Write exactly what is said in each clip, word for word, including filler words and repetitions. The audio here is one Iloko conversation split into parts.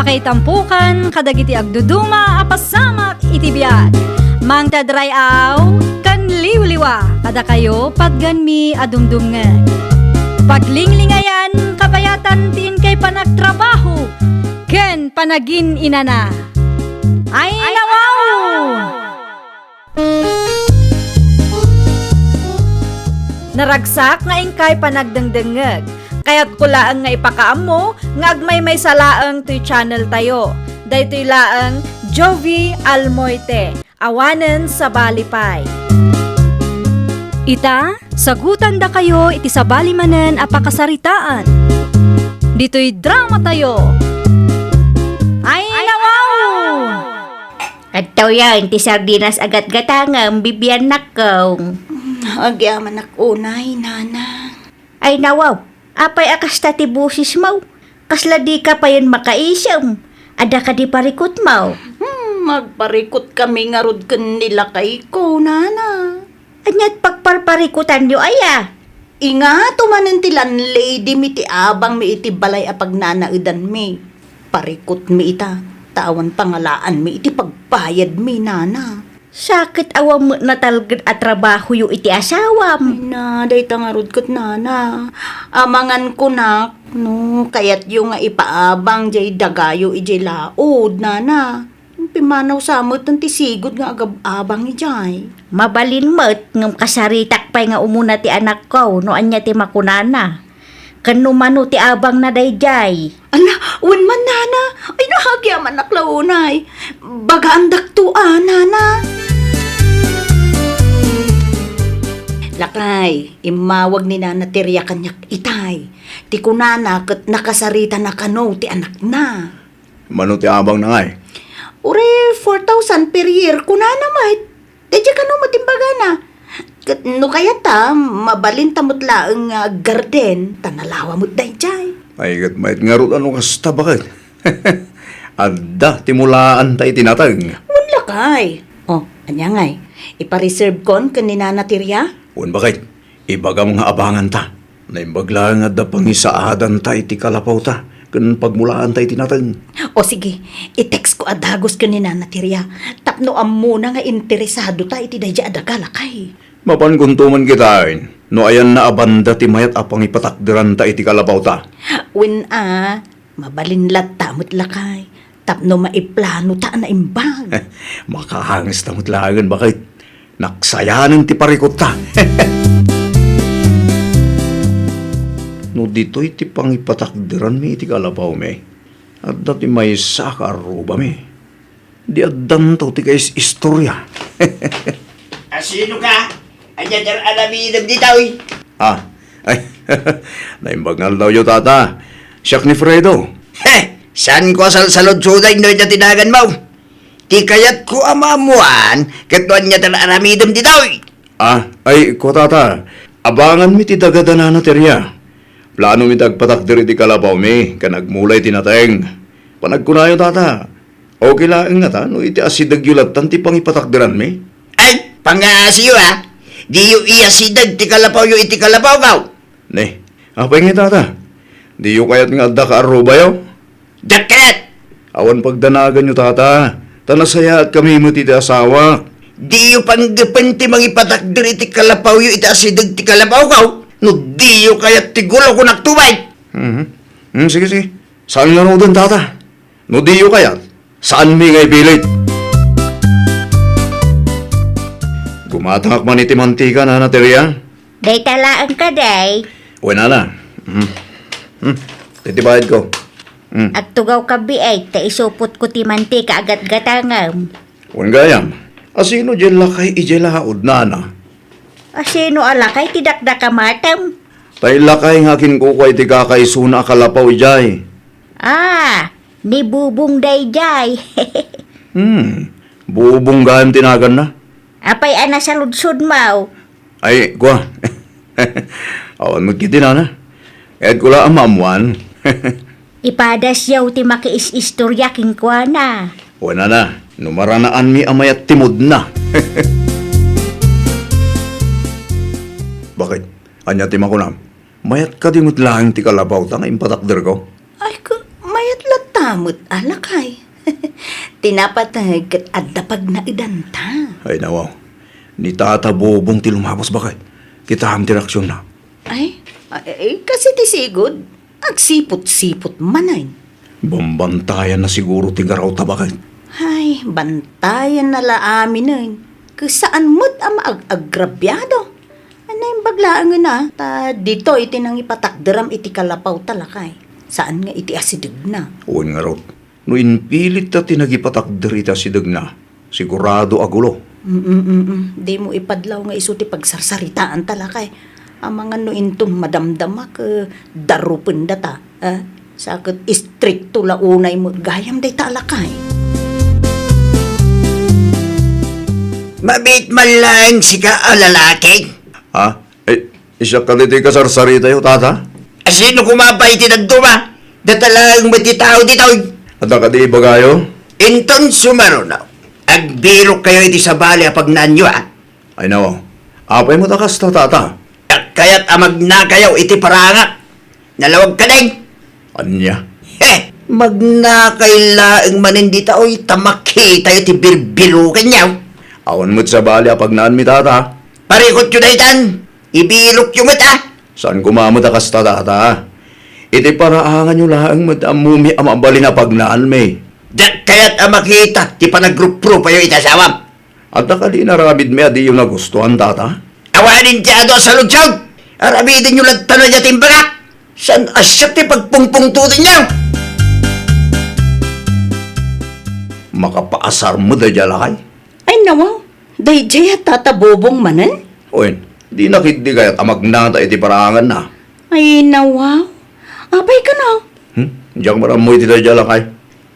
Itampukan kadagiti agduduma a pasamak iti biag. Mangted ray-aw ken liwliwa kadakayo patgenmi a dumdumngeg. Paglinglingayan, kabayatan ti inkay panagtrabaho ken panagin-inana. Ay, nawaw! Naragsak nga inkay panagdengdengngeg. Kayatko laeng nga ipakaammo nga agmaymaysa laeng toy channel tayo. Daytoy laeng Jovie Almoite, awanen sabali pay. Ita, sagutandakayo iti sabali manen a pakasaritaan. Ditoy drama tayo. Ay, nawaw! Adtoyen ti sardinas a gatgatangem, bibiannakko. Agyamanak unay, nana. Ay, nawaw, apay a kasta ti bosesmo? Kasla dika payen makaisem? Adda kadi parikutmo? Hmm, agparikutkami ngarud ken ni lakayko, nana. Ania't pagparparikutanyo aya? Ingato manen ti landlady mi ti abangmi iti balay a pagnanaedanmi. Parikutmi ita, ta awan pangalaanmi iti pagbayadmi, nana. Sakit awan met natalged a trabahoyo iti asawam. Ay na, dayta ngarud ket, nana. Amangan kunak, no, kayatyo nga ipaabang jay dagayo idiay laod, nana. Pimmanaw sa met ti sigud nga agab-abang idiay. Mabalin met, ngem kasaritak pay nga umuna ti anakko no ania ti makunana. Ken no mano ti abangna daydiay. Ala, wen man, nana. Ay, no, agyamanak la unay. Bagaandakto a, nana. Lakay, immawag ni Nana Teria kaniak itay. Ti kunana ket nakasaritana kano ti anakna. Mano ti abangna ngay? Uray four thousand per year, kunana met. Daydiay kano met imbagana. Ket no kayat ta, mabalinta met laeng nga aggarden, ta nalawa met daydiay. Ay, ket mayat ngarud a no kasta, baket. Adda ti mulaanta iti nateng. Wen lakay. O, ania ngay? Ipareservekon ken ni Nana Teria? Wen, baket. Ibagam nga abanganta. Naimbag laeng nga adda pangisaadanta iti kalapawta ken pagmulaanta iti nateng. O sige, i-textko a dagus ken ni Nana Teria tapno ammona nga interesadota iti daydiay a daga, lakay. Mapankonto man kitaen no ayanna a banda ti mayat a pangipatakderanta iti kalapawta. Wen a, mabalin latta met, lakay, tapno maiplanota a naimbag. Makaangesta met laengen, baket. Naksayanen ti parikutta. No ditoy ti pangipatakderanmi iti kalapawmi, adda ti maysa a kaarrubami. Di addanto ti kais-istoria. Asino ka? Ania ti ar-aramidem ditoy? Ah, ay, naimbag nga aldawyo, tata. Siak ni Fredo. He! Saanko a salsaludsoden no ania ti naganmo? Ti kayatko a maammoan ket no ania ti ar-aramidem ditoy. Ah, ay, kua, tata, abanganmi ti daga da Nana Teria. Planomi ti agpatakder iti kalapawmi ken agmula iti nateng. Panagkunayo, tata, okay laeng ngata no iti asidegyo lattan ti pangipatakderanmi? Ay, pangaasiyo, a! Diyo iyasideg ti kalapawyo iti kalapawko. Ne, apay ngay, tata? Diyo kayat nga adda kaarrubayo? Diak kayat! Awan pagdanaganyo, tata, ta nasayaatkami met iti asawak. Diyo panggepen ti mangipatakder iti kalapawyo iti asideg ti kalapawko. No diyo kayat ti gulo, kunak, tubay. Mhm. Hmm, sige, sige. Saan ngaruden, tata? No diyo kayat, saanmi nga ipilit. Gumatangak man iti mantika, Nana Teria. Dayta laeng kadi. Wen, nana. Hmm. Hmm. Iti bayadko. Hmm. Agtugawka biit ta isupotko ti mantika a gatgatangem. Wen gayam, asino diay lakay idiay laod, nana? Asino a lakay ti dakdakamatem? Tay lakay nga akinkukua iti kakaisuna a kalapaw idiay. Ah, ni Bubong daydiay. Hmm, Bubong gayam ti naganna. Apay a nasaludsodmo? Ay, kua. Awan met ketdi, nana. Kayatko la a maammoan. Ipadasyo ti makiis-istoria kenkuana. Wen, nana, no maranaanmi a mayat ti mood na. Baket? Ania ti makunam? Mayat kadi met laeng ti kalapawta nga impatakderko? Ay, ka, mayat latta, Amet a lakay. Ti napateg ket adda pagnaedanta. Ay, nawaw. Ni Tata Bobong ti lumabas, baket. Kitaem ti reaksionna. Ay, ay, ay, kasi ti sigud, agsipot-sipot manen. Bambantayan na siguro ti garaw ta, baket. Ay, bantayan na la aminen. Ket saan met a maag-agrabiado. Ay, naimbag laengen a, ta ditoy ti nangipatakderam iti kalapaw ta lakay. Saan nga iti asidegna. Wen ngarud, no impilitta ti nagipatakder iti asidegna, sigurado a gulo. Mm, mm, mm. Dimo ipadlaw nga isu ti pagsarsaritaan ta lakay. Amangan no inton madamdama ket darupendata. Ah, sa ket istrikto la unay met gayam dayta a lakay. Mabiit man laeng sika a lalaki. Ha? Eh, siak kadi ti kasarsaritayo, Tata? Asino koma pay ti dadduma? Data laeng met ti tao ditoy. Adda kadi ibagayo? Inton sumaruno, agbirokkayo iti sabali a pagnaanyo, a. Ay, nawaw. Apay met a kasta, Tata? Kayat a magnakayo iti paraangak. Nalawag ka, Deng? Ania? He! Magnakay laeng manen dita, oy, ta makitayo ti birbirokenyo. Awan met sabali a pagnaanmi, Tata. Parikutyo daytan. Ibirokyo met, a. Saan koma met a kasta, Tata? Iti paraanganyo laeng met ammomi a mabalin a pagnaanmi. Diak kayat a makita ti panagruprupayo iti asawam. Adda kadi inaramidmi a diyo nagustuan, Tata? Awanen ti adu a saludsod! Aramidenyo latta dayta ti imbagak! Saan a siak ti pagpungpungtotenyo? Makapaasar met daydiay a lakay. Ay, nawaw. Daydiay a Tata Bobong manen? Wen, dina ketdi kayat a magnada iti paraanganna. Ay, nawaw. Apay kano? Hmm? Diak marammo iti daydiay a lakay.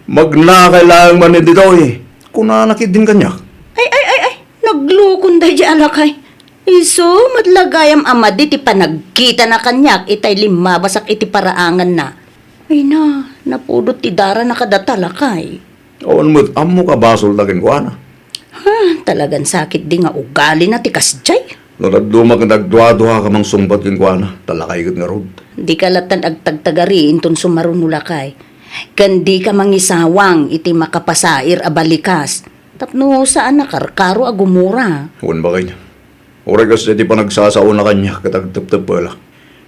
Magnakay laeng manen ditoy. Kunana ketdin kaniak. Ay, ay, ay, ay. Naglukon daydiay a lakay. Isu met la gayam a madi ti panagkitana kaniak itay limmabasak iti paraanganna. Ay na, napudot ti darana kadata lakay. Awan met ammok a basolda kenkuana. Ha, talagan sakit di nga ugalina ti kasdiay. No dadduma ket agduaduaka mangsungbat kenkuana, ta lakay ket ngarud. Dika lattan agtagtagari inton sumaruno lakay. Ken dika mangisawang iti makapasair a balikas, tapno saan a karkaro a gumura. Wen, baket. Uray kasdiay ti panagsasaona kaniak ket agteptepelak.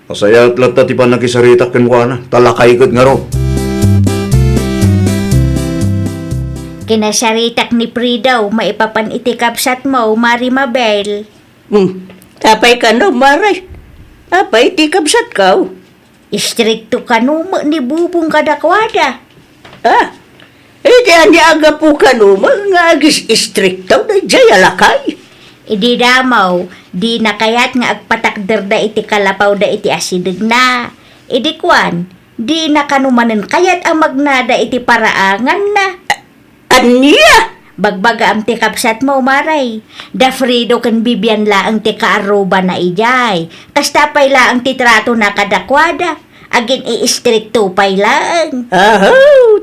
Nasayaat latta ti pannakisaritak kenkuana, ta lakay ket ngarud. Kinasaritak ni Frido maipapan iti kabsatmo, Mari Mabel. Hmm. Apay kano, Mari? Apay ti kabsatko? Istrikto kano met ni Bubong kadakuada. Ah, iti ania a gapu kano met nga agis-istrikto daydiay a lakay? Idi damo, dina kayat nga agpatakderda iti kalapawda iti asidegna. Idi kuan, dina kano manen kayat a magnada iti paraanganna. Ania? Bagbagaam ti kabsatmo, Mari. Da Frido ken Bibian laeng ti kaarrubana idiay. Kasta pay laeng ti tratona kadakuada. Agin-iistrikto pay laeng. Aho,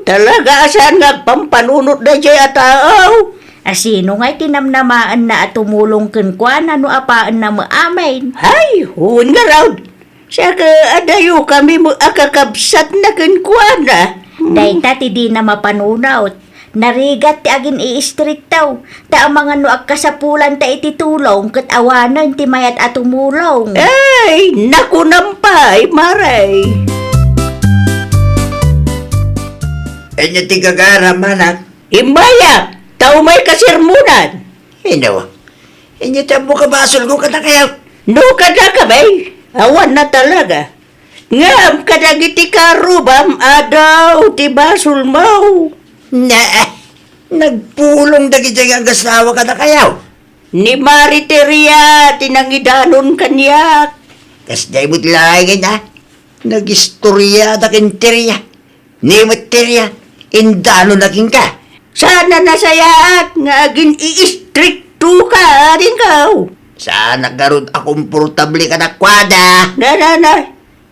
talaga a saan nga agpampanunot daydiay a tao? A sino ngay ti namnamaenna a tumulong kenkuana no apaenna met amin? Hay, wen ngarud. Saka adayokami met a kakabsatna kenkuana. Dayta ti dina mapanunot. Narigat ti agin-iistrikto. Ta amangan no agkasapulanta iti tulong ket awanen ti mayat a tumulong. Ay, nakunam pay, Mari. Ania ti gagaram, anak? Immayak, ta umay kasermonan. Ino? Ania ti ammok a basolko kadakayo? No kadakami, awan na talaga. Ngem kadagiti karrubam, adu ti basolmo. Ne, nagpulong dagiti nga agasawa kadakayo? Ni Mari Teria ti nangidanon kaniak. Kasdiay met laengen, a? Nagistoriada ken Teria. Ni met Teria, indanonna kenka. Saan a nasayaat nga agin-iistriktoka, adingko. Saanak ngarud a komportable kadakuada. Na, na, na.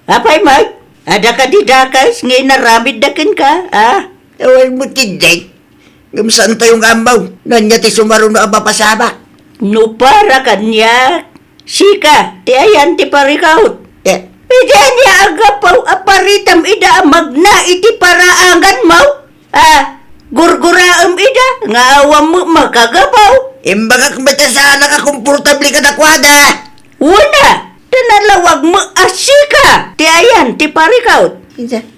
Apay met, adda kadi dakes nga inaramidda kenka, a? Awan met ketdin. Ngem saantayo nga ammo no ania ti sumaruno a mapasamak. No para kaniak, sika ti ayan ti parikut. Eh. Idi ania a gapu a paritam ida a magna iti paraanganmo? A, gurguraem ida nga awan met makagapu. Imbagak met a saanak a komportable kadakuada. Wen a, ta nalawag met a sika ti ayan ti parikut.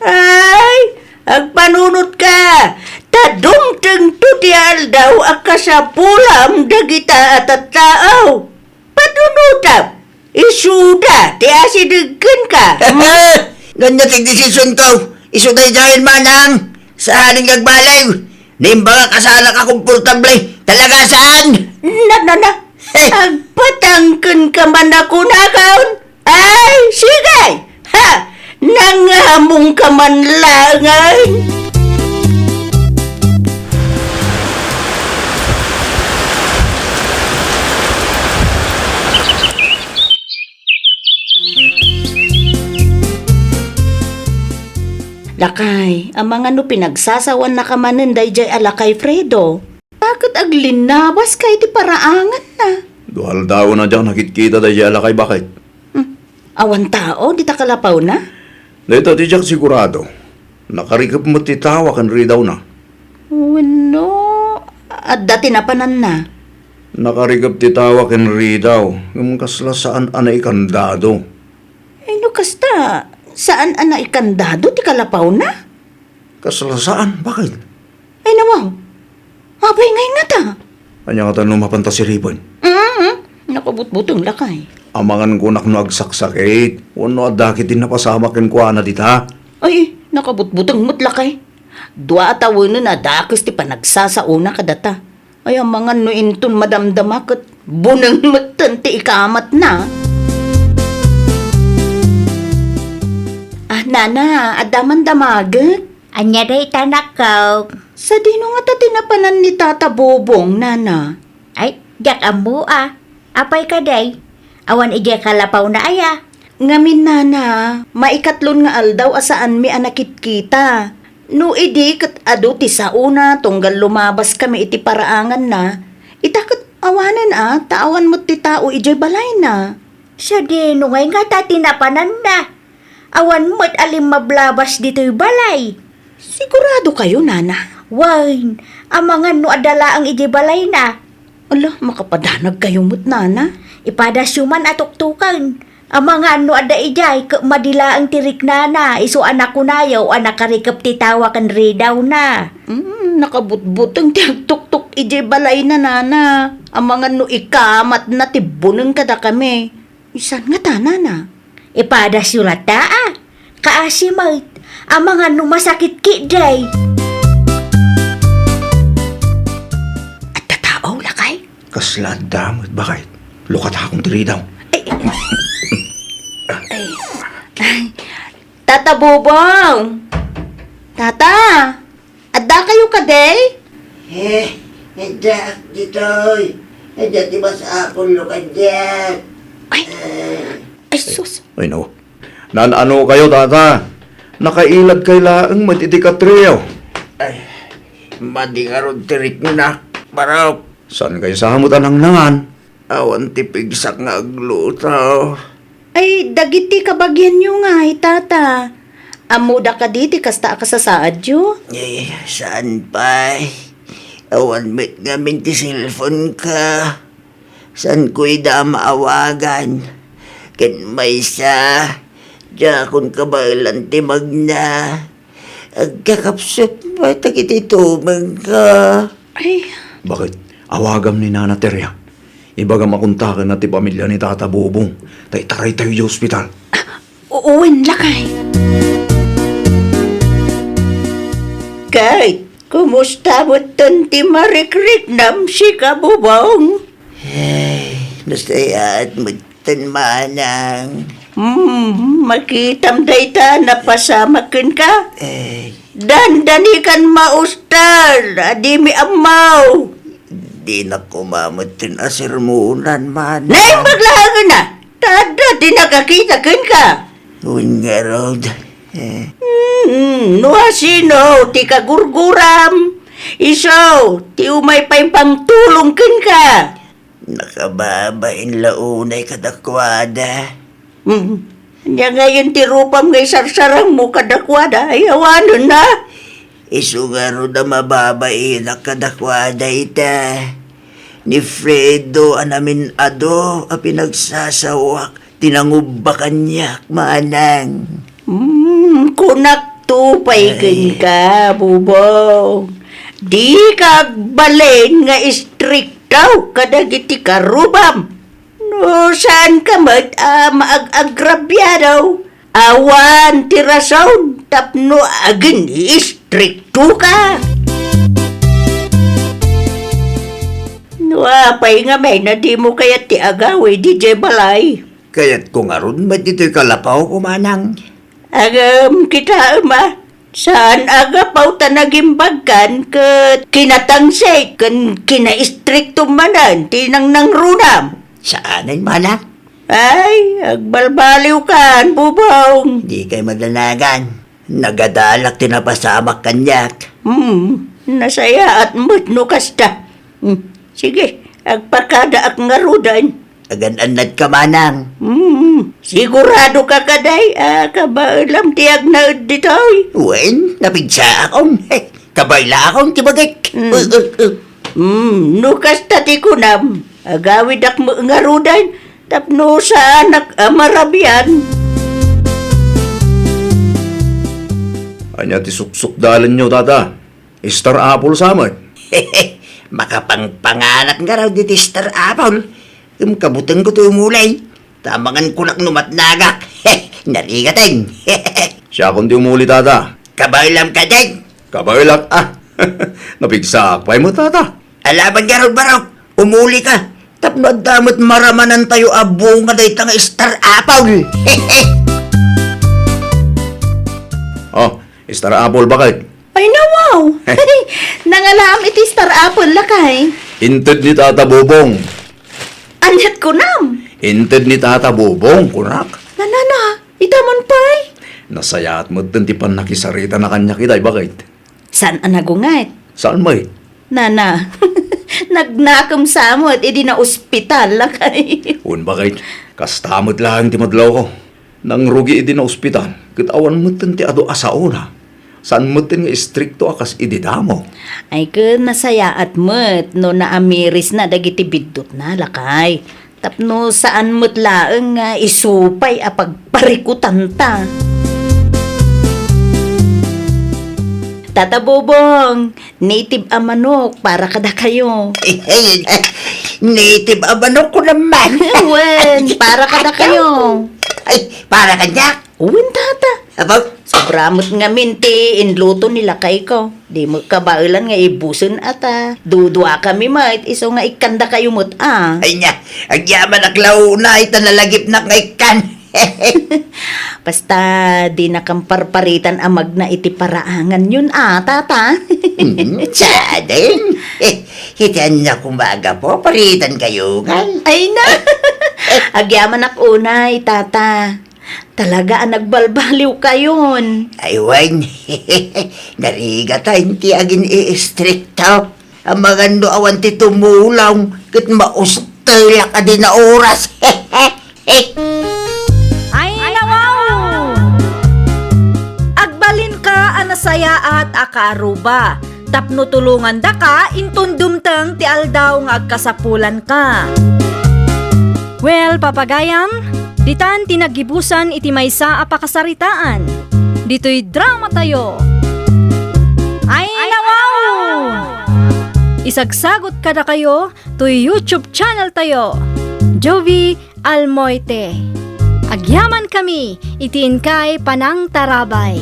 Ay, agpanunotka, ta dumtengto ti aldaw a kasapulam dagita a tattao. Panunotam, isuda ti asideg kenka. Ania ti desisionko? Isu daydiay, manang. Saan nga agbaliw. Naimbagak a saanak a komportable. Talaga saan? Na, na, na. Agpatangken ka man a kunakon. Ay, sige! Ha! Nangamong ka man laengen! Lakay, amangan no pinagsasaoannaka manen daydiay a lakay Fredo. Ket aglinnabaska iti paraanganna. Dua aldawen a diak nakitkita daydiay a lakay, baket. Hmm. Awan tao dita kalapawna? Dayta ti diak sigurado. Nakarikep met ti tawa ken ridawna. Wenno, adda ti napananna? Nakarikep ti tawa ken ridaw, ngem kasla saan a naikandado. Ay, no kasta, saan a naikandado ti kalapawna? Kasla saan, baket? Ay, nawaw. Apay ngay ngata? Ania ngata no mapanta siripen? Mm-mm. Nakabutbuteng lakay. Amangan kunak no agsaksakit, wenno adda ketdi napasamak kenkuana dita. Ay, nakabutbuteng met lakay. Dua a tawenen a dakes ti panagsasaona kadata. Ay, amangan no inton madamdama ket buneng metten ti ikamatna. Ah, nana, adda man damagek? Ania dayta, nakok? Sadino ngata ti napanan ni Tata Bobong, nana? Ay, diak ammo a. Apay kadi? Awan idiay kalapawna aya? Ngamin, nana, maikatlon nga aldaw a saanmi a nakitkita. No idi ket adu ti saona tunggal lumabaskami iti paraanganna, ita ket awanen a ta awan met ti tao idiay balayna. Sadino ngay ngata ti napananna? Awan met a limmablabas ditoy balay. Siguradokayo, nana? Wen, amangan no adda laeng idiay balayna. Ala, makapadanagkayo met, nana. Ipadasyo man a tuktoken. Amangan no adda idiay, ket madi laeng ti riknana, isu a nakunayo a nakarikep ti tawa ken ridawna. Mm, nakabutbuteng ti agtuktok idiay balayna, nana. Amangan no ikamatna ti buneng kadakami. Saan ngata, nana? Ipadasyo latta a. Kaasi met, amangan no masakit ketdi. Adda tao, lakay? Kasla adda met, baket. Lukatakon ti ridaw. Ay. Ay. Ay. Tata Bobong! Tata! Addakayo kadi? Eh, addaak ditoy. Adda ti masapullo kadiak. Ay, eh. Ay, sus. Ay, no. Naan-anokayo, tata? Nakailad kay laeng met iti katriyo. Ay, madi ngarud ti riknak, barok. Saan kay sa met a nangnangan? Awan ti pigsak nga agluto. Ay, dagiti kabagianyo ngay, tata. Ammoda kadi ti kasta a kasasaadyo? Eh, saan pay? Awan met ngamin ti cellphone-ka. Saanko ida a maawagan. Ken maysa, diakon kabaelan ti magna. Agkakapsut pay dagiti tumengko. Ay. Baket? Awagam ni Nana Teria. Ibagam a kontakenna ti pamilya ni Tata Bobong, ta itaraytayo idiay ospital. Wen, lakay. Kay, kumusta metten ti marikriknam, sika, Bobong? Ay, nasayaat met Ten manang. Hmm, makitam dayta a napasamak kenka? Eh. Dandanikan maustar, a dimi ammo. Dinak koma metten a sermonan, manang. Naimbag laengen a, ta adda ti nakakita kenka. Wen ngarud. Eh. Hmm, no asino ti kagurguram, isu ti umay pay pangtulong kenka. Nakababain la unay kadakuada. Hmm. Ania ngayen ti rupam nga isarsarangmo kadakuada? Ay, awanen a. Isu ngarud a mababainak kadakuada ita. Ni Fredo a namin-adu a pinagsasawak ti nangubba kaniak, manang. Hmm, kunakto pay Ay. kenka, Bubong. Dika agbalin nga istrikto kadagiti karubam. No saanka met a maag-agrabiado, awan ti rason tapno agin-istriktoka. No apay ngamin a dimo kayat ti agawid idiay balay? Kayatko ngarud met ditoy kalapawko, manang. Agam kitaem a, saan a gapu ta nagimbagkan ket kinatangsit ken kinaistrikto manen ti nangnangrunam. Saanen, manang. Ay, agbalbaliwkan, Bubong. Dikay madanagan. Nagadalak ti napasamak kaniak. Hmm, nasayaat met no kasta. Hmm, sige, agpakadaak ngaruden. Agan-annadka, manang. Hmm, sigurado ka kadi a kabaelam ti agnaed ditoy? Wen, napigsaakon. Kabaelakon ti bagik. Hmm. Uh, uh, uh. Hmm, no kasta ti kunam, agawidak met ngaruden tapno saanak a marabian. Ania ti suksukdalenyo, tata? Star apple sa met? Makapangpanganak ngarud iti star apple. Ngem kabutengko ti umuli. Ta mangan kunak no matnagak. Narigaten. Siakon ti umuli, tata. Kabaelam kadi? Kabaelak, ah. Napigsaak pay met, tata. Alaman ngarud, barok. Umuli ka. Tapno adda met maramanantayo a bunga dayta nga star apple. Oh, star apple, bakit? Ay, nawaw! Nangalaam iti star apple, lakay. Inted ni Tata Bobong. Aniat kunam? Inted ni Tata Bobong, kunak. Nanana, ita man pay? Nasayaat metten ti pannakisaritana kaniak itay, bakit? Saan a nagunget? Saan met? Nana, nagnakem sa met idi naospital, lakay. Wen, bakit? Kasta met laeng ti madlawko. Nangrugi idi naospital, ket awan metten ti adu a saona. Saan metten nga istrikto a kas idi damo. Ay, ket nasayaat met no naamirisna dagiti biddutna, lakay. Tapno saan met laeng nga isu pay a pagparikutanta. Tata Bobong, native a manok para kadakayo. Native a manok ko naman. Wen, para kadakayo. Ay, para kaniak? Wen, tata. Abaw? Sobra met ngamin ti inluto ni lakayko. Di met kabaelan nga ibusen ata. Dudua kami met, isu nga ikkandakayo met a. Ay nia, agyamanak la unay ta nalagipnak nga ikkan. Basta, dinakam parparitan a magna iti paraanganyon a, tata. Hmm, sadeng. Eh, iti ania koma a gapu, paritankayo ngay. Ay na! Agyamanak unay, tata. Talaga a nagbalbaliwkayon. Ay, wen. Narigat a inti agin-iistrikto. Amangan no awan ti tumulong, ket maustelak a di naoras. Ay, nawaw! Agbalinka a nasayaat a kaaruba, tapno tulongandaka inton dumteng ti aldaw nga agkasapulanka. Well, papagayam, ditan ti naggibusan iti maysa a pakasaritaan. Ditoy dramatayo. Ay, nawaw! Isagsagot kadakayo toy YouTube channel tayo, Jovi Almoite. Agyaman kami iti inkay panangtarabay.